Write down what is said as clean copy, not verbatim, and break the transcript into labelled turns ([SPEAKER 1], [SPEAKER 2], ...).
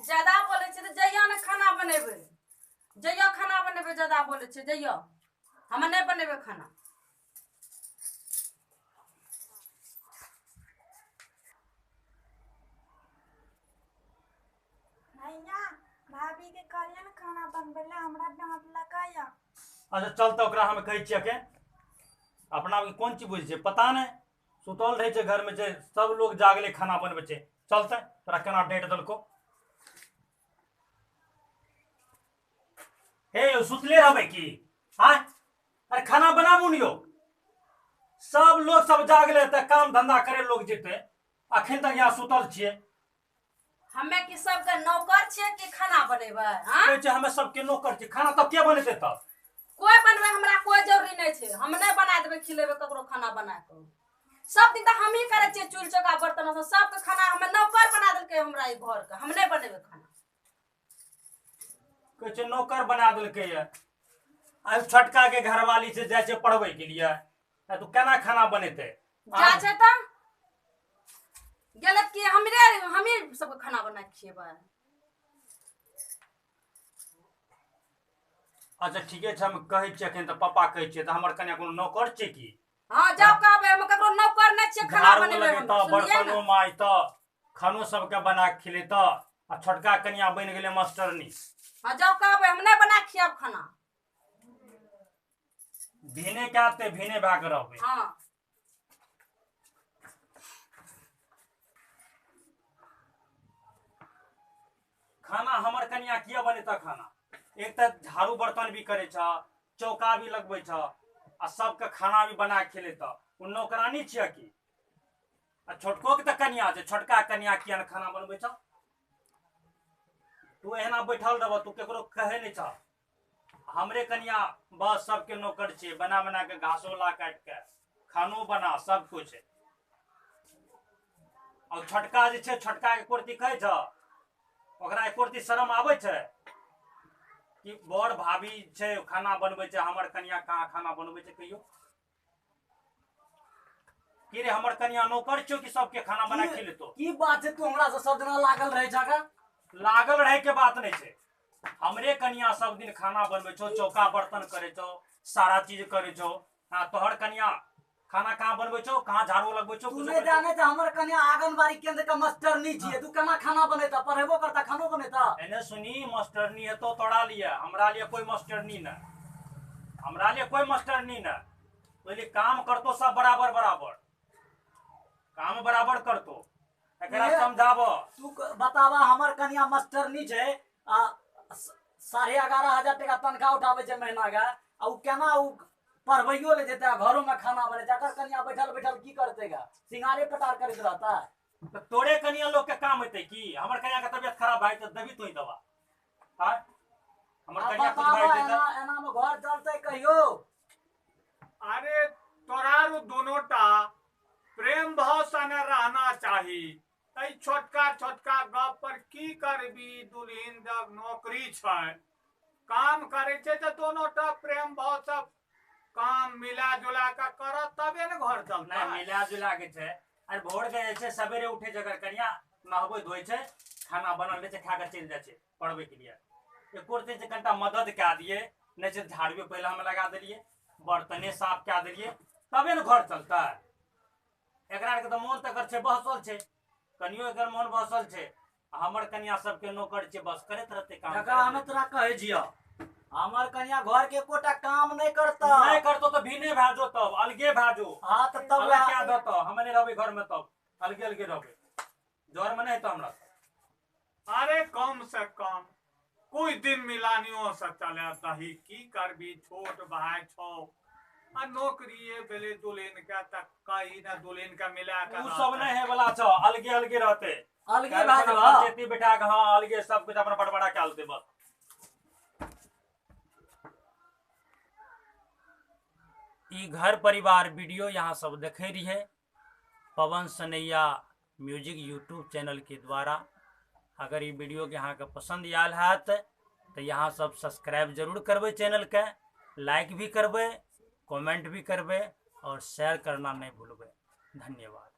[SPEAKER 1] ज्यादा बोलै छै तऽ जइयो ने खाना बनेबै, जइयो खाना बनेबै। ज्यादा बोलै छै, जइयो, हम नहि बनेबै खाना।
[SPEAKER 2] भैया, भाभी के कहलियै ने खाना बनबै लए, हमरा डाँटलकै यऽ।
[SPEAKER 3] अच्छा चल तऽ ओकरा हम कहै छियै अखन। अपना आपके कोन चीज बुझै छै पता नहि, सुतल रहै छै घरमे छै, सब लोग जागले खाना बनबै छै। चल तऽ तोरा केना डाँटि देलकौ। हे यौ, सुतले रहबै की? आँय, अरे खाना बनाबू ने यौ। सब लोग सब जागले तऽ काम धंधा करे लोग जेतै, अखन तक यहाँ सुतल छियै।
[SPEAKER 1] हमे की सबके नौकर छियै कि खाना बनेबै? हाँ,
[SPEAKER 3] कहै छै हमे सबके नौकर छियै, खाना तब के बनेतै? तब
[SPEAKER 1] कोइ बनबै, हमरा कोइ जरूरी नहि छै। हम नहि बना देबै, खिलेबै ककरो खाना बना कऽ। सब दिन तऽ हमही करै छियै चूल्हि चौका बर्तन वासन सबके खाना। हमे नौकर बना देलकै हमरा ई घरके, हम नहि बनेबै खाना।
[SPEAKER 3] कहै छै नौकर बना देलकै ये। आ छोटका के घरवाली से जाइ छै पढ़बै के लिए, आ तू केना खाना बनेतै?
[SPEAKER 1] जा छै तऽ गेलै कि हमरे हमही सबके खाना बना के खिएबै।
[SPEAKER 3] अच्छा ठीके छै, हम कहै छियै अखन तऽ पापा कहै छियै तऽ हमर कनिया कोनो नौकर छै की?
[SPEAKER 1] हाँ जाओ कहबै, हम ककरो नौकर नहि छियै, खाना
[SPEAKER 3] झाड़ू
[SPEAKER 1] बनेबै हम।
[SPEAKER 3] लगेतऽ,
[SPEAKER 1] सुनलियै ने?
[SPEAKER 3] बर्तनो माजतऽ, खानो सबके बना के खिलेतऽ, आ छोटका कनिया बनि गेलै मास्टरनी।
[SPEAKER 1] हाँ जाओ कहबै, हम नहि बना के खियाब खाना।
[SPEAKER 3] भिने के आते भिने भए के रहबै।
[SPEAKER 1] हाँ
[SPEAKER 3] खाना हमर कनिया किया बनेतऽ खाना? एक तऽ झाड़ू बर्तन भी करै छ, चौका भी लगबै छ, आ सबके खाना भी बना के खिलेतऽ। ओ नौकरानी छियै की? आ छोटको के तऽ कनिया छै, छोटका कनिया किया ने खाना बनबै छ? तू एहना बैठल रहबह, तू केकरो कहै नहि छ। हमरे कनिया बस सबके नौकर छियै, बना बना के घासो ला काटि के खानो बना सब कुछ। और छोटका जे छै, छोटका के कुर्ती कहै छ, ओकरा एको रत्ती शरम आबै छै कि बड़ भाभी छै खाना बनबै छै, हमर कनिया कहाँ खाना बनबै छै? कहियो की रे, हमर कनिया नौकर छियौ कि सबके खाना बना के खिलेतौ?
[SPEAKER 4] की बात छै, तू हमरा से सब दिना लागल रहै छह?
[SPEAKER 3] लागल रहै के बात नहि छै। हमरे कनिया सब दिन खाना बनबै छौ, चौका बर्तन करै छौ, सारा चीज करै छौ। आ तोहर कनिया खाना कहाँ बनबै छौ, कहाँ झाड़ू लगबै छौ?
[SPEAKER 4] तू
[SPEAKER 3] कुछो
[SPEAKER 4] नहीं
[SPEAKER 3] करै छौ?
[SPEAKER 4] जाने छै, हमर कन्या आंगनबाड़ी केंद्र के मास्टरनी छियै। तू केना खाना बनेता, पढ़ेबो करता, खानो बनेता?
[SPEAKER 3] एने सुनी, मास्टरनी हेतौ तोरा लिए, हमरा लिए कोई मास्टरनी न, हमरा लिए कोई मास्टरनी न। बुझली? काम करतो सब बराबर बराबर, काम बराबर करतो। एकरा समझाब।
[SPEAKER 4] तू बताबा, हमर कन्या मास्टरनी छै आ 11,500 टका तनख्वाह उठाबै छै महीना के, आ उ केना उ पढ़बैयो ले जेतै आ घरो में खाना बनेतै? एकर कन्या बैठल बैठल की करतै गा, सिंगारे पटार करैत रहता?
[SPEAKER 3] तऽ तोरे कनिया लोग के काम हेतै की? हमर कनिया के तबियत खराब भए जेतै, देबही तोही दवा? आँय, हमर
[SPEAKER 4] आ
[SPEAKER 3] कनिया कुछ
[SPEAKER 4] बताबा,
[SPEAKER 3] भए जेतै
[SPEAKER 4] एना एना में घर चलतै कहियो?
[SPEAKER 5] अरे तोरारू दोनों टा प्रेम भाव सने रहना चाही। एहि छोटका छोटका गप पर की करबी? दुल्हिन जब नौकरी छै, काम करै छै, तऽ दोनों टा प्रेम भाव से काम मिला जुला के करत तबे ने घर चलतै।
[SPEAKER 3] नहि, मिला जुला के छै। अरे भोर के जे छै सवेरे उठे छै एकर कनिया, नहबै धोइ छै, खाना बनल रहै छै, खा के चलि जाइ छै पढ़बै के लिए। एको रत्ती जे कनिटा मदद कए दियै नहि छै। झाड़ुए पहिले हम लगा देलियै, बर्तने साफ कए देलियै, तबे ने घर चलतै। एकरा आरके तऽ मोन तऽ एकर छै बहसल छै, कनियो एकर मोन बहसल छै। आ हमर कनिया सबके नौकर छै, बस करैत रहतै काम।
[SPEAKER 4] जकरा हमे तोरा कहै छियौ, हमर कन्या घर के एकोटा काम नहीं करता।
[SPEAKER 3] नहि करतो तऽ भिने भए जो, तब अलगे भए जो।
[SPEAKER 4] हाँ तऽ तब
[SPEAKER 3] अलग कए देतौ, हम नहि रहबै घर में, तब अलगे अलगे रहबै, जर में नहीं हेतौ हमरा।
[SPEAKER 5] अरे कम से कम कुछ दिन मिलानियो से चले दही, की करबी, छोट भाई छौ आ नौकरिए भेलै दुल्हिन के, तऽ कही ने दुल्हिन के मिला के
[SPEAKER 3] उ सब नहीं है वाला छौ, अलगे अलगे रहते।
[SPEAKER 4] अलगे भए जेबह।
[SPEAKER 3] पंचायती बैठा के, हाँ, अलगे सब कुछ अपना बटवारा कए लेतै बस। ई घर परिवार वीडियो यहाँ सब देखे रहिए Pawan Sanaiya music YouTube channel के द्वारा। अगर ई वीडियो के अहाँके पसंद आयल हैत तऽ यहाँ सब सब्सक्राइब जरूर करबै चैनल के, लाइक भी करबै, कमेंट भी करबै और शेयर करना नहीं भूलबै। धन्यवाद।